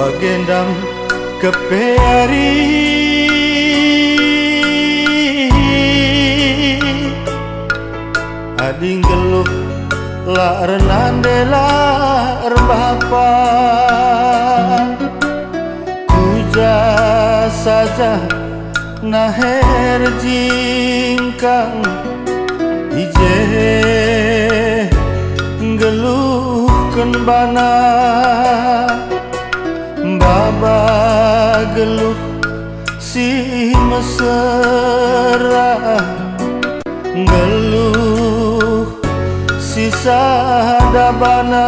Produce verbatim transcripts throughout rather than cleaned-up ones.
Bage ndam kepe ari, adi nggeluh la ernande la erbapa. Ku ja saja naher jingkang, i je nggeluhken bana. Baba geluh si mesera, nggeluh si sada bana.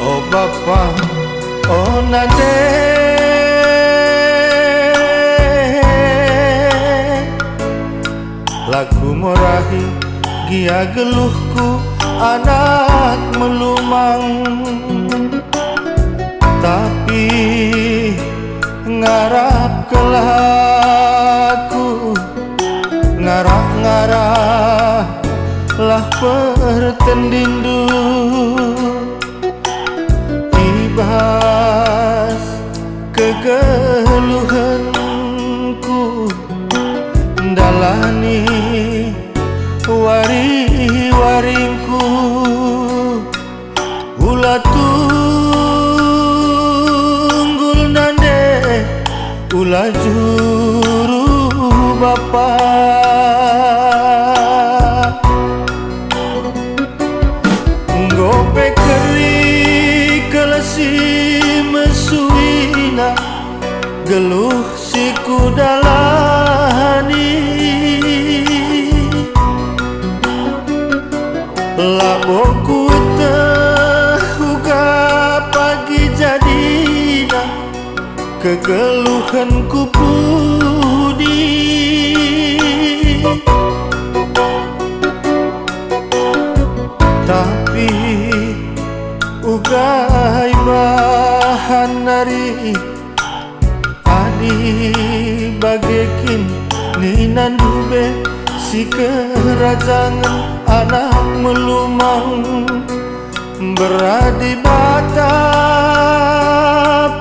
O bapa, o nande, la kumorahi gia geluhku anak melumang. Tapi ngarap kelaku, ngarap-ngarap lah pertendinndu. I bas kegeluhenku ndalani wari-waringku. Ula tunggul nande, ula juru bapa. Enggo pe keri kal si mesuina geluh si kudalani. Labo kueteh uga pagi jadina kegeluhenku pudi. Tapi uga ibahan nari, adi bage kin ninandu be si kerajangen anak melumang. Mbera Dibata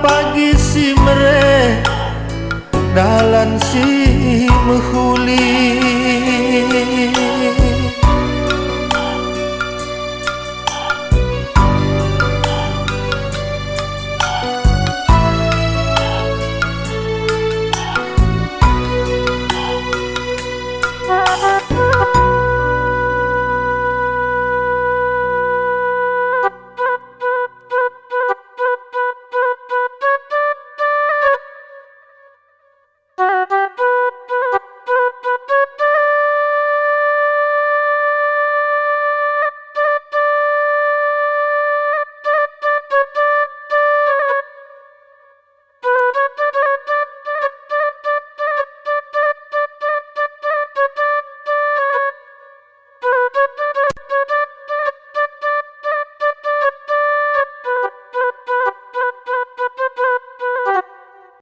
pagi si mere, dalan si mehuli.